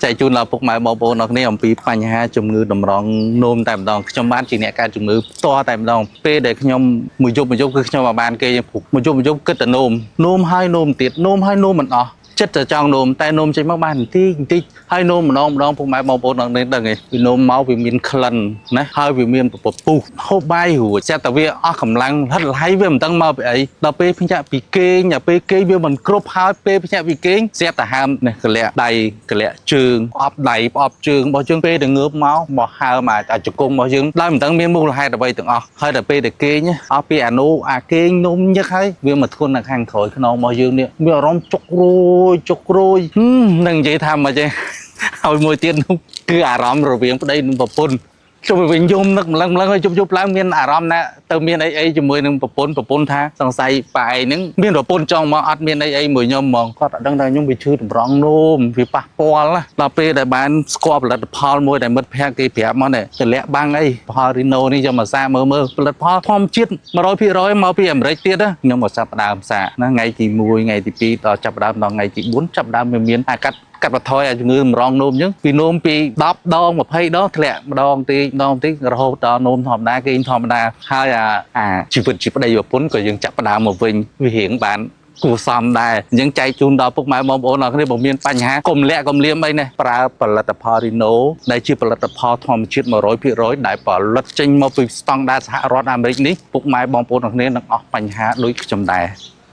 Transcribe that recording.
ចែកជូនដល់ពុកម៉ែបងប្អូនអរគ្នាអំពីបញ្ហាជំងឺតម្រងនោមតែម្ដងខ្ញុំបានជាអ្នកកើតជំងឺផ្ទាល់តែម្ដងពេលដែលខ្ញុំមួយយប់មួយយប់គឺខ្ញុំអាចបានគេព្រោះមួយយប់មួយយប់គិតតែនោមនោមហើយនោមទៀតនោមហើយនោមមិនអស់ចិត្តតែចង់នោមតែនោមចេញមកបានបន្តិចបន្តិចហើយនោមម្ដងម្ដងពុកម៉ែបងប្អូនអរគ្នាដឹងឯងវានោមមកវាមានក្លិនណាហើយវាមានពពុះហូបបាយរួចចិត្តតែវាអស់កម្លាំងហិតលៃវាមិនដឹងមកពីអីដល់ពេលភ្ញាក់ពីគេងដល់ពេលគេងវាមិនគ្រប់ហើយពេលភ្ញាក់ពីគេងស្រាប់តែហើមនេះកលាក់ដៃកលាក់ជើងផ្អប់ដៃផ្អប់ជើងរបស់យើងពេលដែលងើបមកមកហើមអាជង្គង់របស់យើងដោយមិនដឹងមានមូលហេតុអ្វីទាំងអស់ហើយដល់ពេលដែលគេងអស់ពីអានោះអាគេងនំញឹកហើយវាមកធ្ងន់នៅខាងក្រោយខ្នងរបស់យើងនេះមានអារម្មណ៍ចុករយចុករយហឹមនឹងនិយាយថាមិនចេះ ហើយមួយទៀតនោះគឺអារម្មណ៍រវាងប្តីនិងប្រពន្ធជុំវិញយំនឹកម្លឹងម្លឹងហើយជប់ជប់ឡើងមានអារម្មណ៍ណាទៅមានអីអីជាមួយនឹងប្រពន្ធប្រពន្ធថាសង្ស័យប៉ាឯងហ្នឹងមានប្រពន្ធចង់មកអត់មានអីអីមួយខ្ញុំហ្មងគាត់អត់ដឹងថាខ្ញុំវាឈឺតម្រង់នោមវាប៉ះពាល់ណាដល់ពេលដែលបានស្គាល់ផលិតផលមួយដែលមិត្តភក្តិគេប្រាប់មកនេះទម្លាក់បាំងអីផលរីណូនេះយកមកសាកមើលមើលផលិតផលធម្មជាតិ100%មកពីអាមេរិកទៀតណាខ្ញុំមកចាប់ផ្ដើមសាកណាថ្ងៃទី1ថ្ងៃទី2ដល់ចាប់ផ្ដើមដល់ថ្ងៃទី4ចាប់ផ្ដើមវាមានអាកាត់កាត់បន្ថយអាជំងឺតម្រងនោមអញ្ចឹងពីនោមពី10ដង20ដងធ្លាក់ម្ដងទីម្ដងទីរហូតដល់នោមធម្មតាគេងធម្មតាហើយអាអាជីវិតជាប្តីប្រពន្ធក៏យើងចាប់ផ្ដើមមកវិញវារៀងបានគួរសមដែរអញ្ចឹងចែកជូនដល់ពុកម៉ែបងប្អូនអរគ្នាបើមានបញ្ហាកុំលាក់កុំលៀមអីណាប្រើផលិតផលរីណូដែលជាផលិតផលធម្មជាតិ100%ដែលផលិតចេញមកពីស្តង់ដារសហរដ្ឋអាមេរិកនេះពុកម៉ែបងប្អូនអរគ្នានឹងអស់បញ្ហាដូចខ្ញុំដែរ។